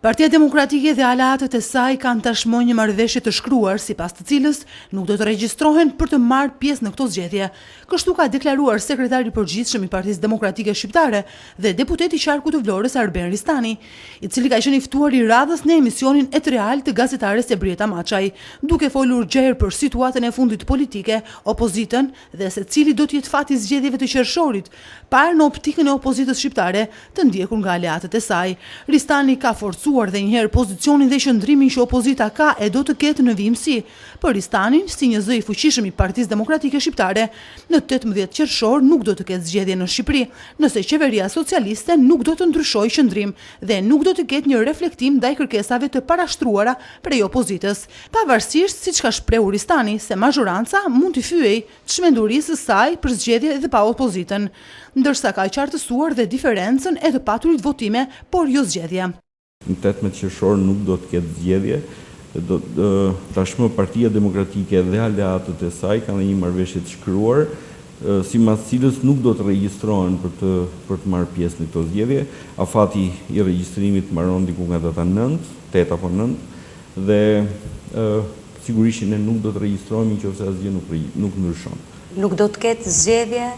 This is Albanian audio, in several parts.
Partia Demokratike dhe aleatët e saj kanë tashmë një marrëveshje të shkruar, sipas të cilës nuk do të regjistrohen për të marrë pjesë në këto zgjedhje. Kështu ka deklaruar sekretari i përgjithshëm i Partisë Demokratike Shqiptare dhe deputeti i qarkut të Vlorës Arben Ristani, i cili ka qenë i ftuar i radhës në emisionin Et Real të gazetares Ebrieta Maçaj, duke folur gjerë për situatën e fundit politike, opozitën dhe se cili do të jetë fati i zgjedhjeve të qershorit, parë në optikën e opozitës shqiptare, të ndjekur nga aleatët e saj. Ristani ka forcuar dhe njëherë pozicionin dhe qëndrimin që opozita ka e do të ketë në vijimësi. Për Ristanin, si një zë i fuqishëm i Partisë Demokratike Shqiptare, në 18 qershor nuk do të ketë zgjedhje në Shqipëri, nëse qeveria socialiste nuk do të ndryshojë qëndrim dhe nuk do të ketë një reflektim ndaj kërkesave të parashtruara prej opozitës. Pavarësisht, siç ka shprehur Ristani, se mazhoranca mund t'i fyejë çmendurisë së saj për zgjedhje dhe pa opozitën, ndërsa ka qartësuar dhe diferencën e të paturit votime, por jo zgjedhje. Në 18 qershor nuk do të ketë zgjedhje, do tashmë Partia Demokratike dhe aleatët e saj kanë dhe një marrëveshje të shkruar, sipas cilës nuk do të regjistrohen për të për të marrë pjesë në këto zgjedhje. Afati i regjistrimit mbaron diku nga data 9, 8 apo 9, dhe sigurisht që ne nuk do të regjistrohemi nëse asgjë nuk nuk ndryshon. Nuk do të ketë zgjedhje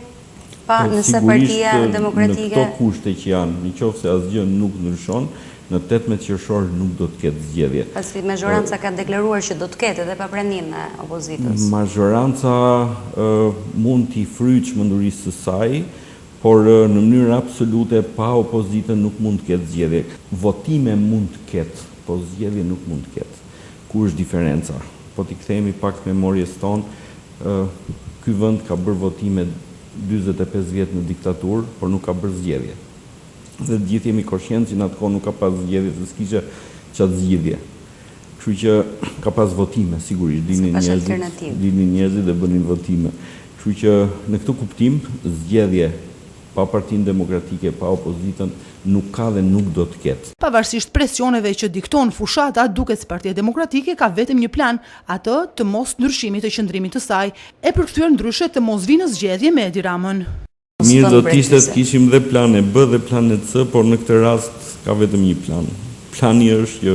pa nëse Partia Demokratike Në këto kushte që janë, në qoftë se asgjë nuk ndryshon, në 18 qershor nuk do të ketë zgjedhje. Pasi mazhoranca ka deklaruar që do të ketë edhe pa praninë e opozitës. Mazhoranca mund t'i fryjë çmendurisë së saj, por në mënyrë absolute pa opozitën nuk mund të ketë zgjedhje. Votime mund të ketë, po zgjedhje nuk mund të ketë. Ku është diferenca? Po t'i kthehemi pak memories tonë, ky vend ka bërë votime 45 vjet në diktaturë, por nuk ka bërë zgjedhje. Dhe të gjithë jemi koshient që në atë kohë nuk ka pas zgjedhje, se s'kishe ça të zgjidhje. Kështu që ka pas votime, sigurisht, dilnin njerëzit, dilnin njerëzit dhe bënin votime. Kështu që në këtë kuptim, zgjedhje pa Partinë Demokratike, pa opozitën, nuk ka dhe nuk do të ketë. Pavarësisht presioneve që dikton fushata, duket se Partia Demokratike ka vetëm një plan, atë të mos ndryshimit të qëndrimit të saj, e përkthyer ndryshe të mos vijë në zgjedhje me Edi Ramën. Mirë do të ishte të kishim dhe plane B dhe plane C, por në këtë rast ka vetëm një plan. Plani është që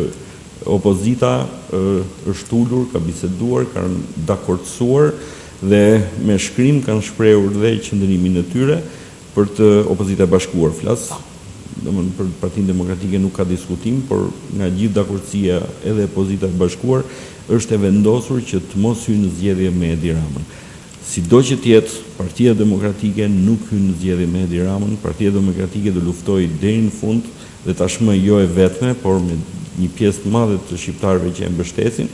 opozita është ulur, ka biseduar, ka dakordësuar dhe me shkrim kanë shprehur dhe qëndrimin e tyre për të opozita e bashkuar flas, domethënë për Partinë Demokratike nuk ka diskutim, por nga gjithë dakordësia edhe opozita e bashkuar është e vendosur që të mos hyjë në zgjedhje me Edi Ramën. Sido që të jetë, Partia Demokratike nuk hyn në zgjedhje me Edi Ramën, Partia Demokratike do luftojë deri në fund dhe tashmë jo e vetme, por me një pjesë të madhe të shqiptarëve që e mbështesin,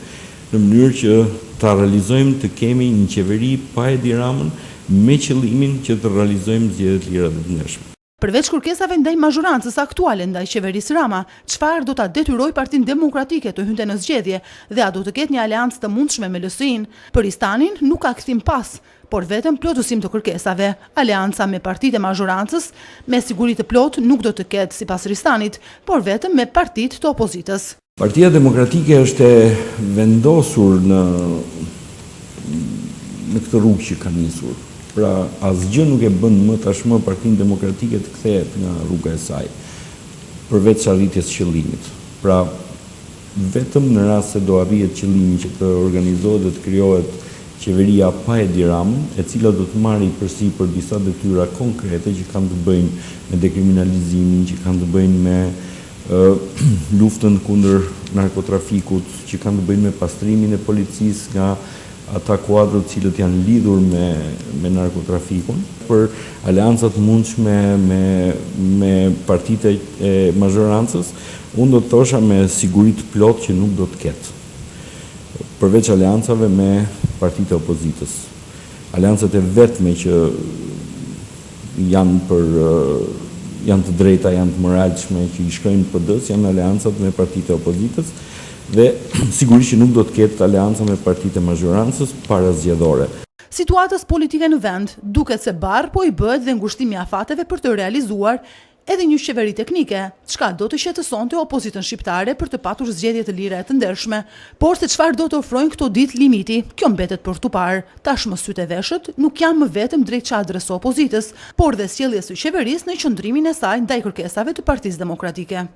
në mënyrë që ta realizojmë të kemi një qeveri pa Edi Ramën me qëllimin që të realizojmë zgjedhje të lira dhe të ndershme. Përveç kërkesave ndaj mazhorancës aktuale ndaj qeverisë Rama, çfarë do ta detyrojë Partinë Demokratike të hynte në zgjedhje dhe a do të ketë një aleancë të mundshme me LSI-në? Për Ristanin nuk ka kthim pas, por vetëm plotësim të kërkesave. Aleanca me partitë e mazhorancës me siguri të plotë nuk do të ketë, sipas Ristanit, por vetëm me partitë të opozitës. Partia Demokratike është e vendosur në në këtë rrugë që ka nisur. Pra, asgjë nuk e bën më tashmë Partinë Demokratike të kthehet nga rruga e saj, përveç arritjes së qëllimit. Pra, vetëm në rast se do arrihet qëllimi që të organizohet dhe të krijohet qeveria pa Edi Ramën, e cila do të marrë përsipër disa detyra konkrete që kanë të bëjnë me dekriminalizimin, që kanë të bëjnë me luftën kundër narkotrafikut, që kanë të bëjnë me pastrimin e policisë nga ata kuadro të cilët janë lidhur me me narkotrafikun, për aleanca të mundshme me me partitë e mazhorancës, unë do të thosha me siguri të plotë që nuk do të ketë. Përveç aleancave me partitë e opozitës. Aleancat e vetme që janë për janë të drejta, janë të moralshme që i shkojnë PD-së, janë aleancat me partitë e opozitës dhe sigurisht që nuk do të ketë aleanca me partitë e mazhorancës parazgjedhore. Situatës politike në vend, duket se barrë po i bëhet dhe ngushtimi i afateve për të realizuar edhe një qeveri teknike, çka do të qetësonte opozitën shqiptare për të patur zgjedhje të lira e të ndershme. Por se çfarë do të ofrojnë këto ditë limiti, kjo mbetet për t'u parë. Tashmë sytë e veshët nuk janë më vetëm drejt çadrës së opozitës, por dhe sjelljes së qeverisë në qëndrimin e saj ndaj kërkesave të Partisë Demokratike.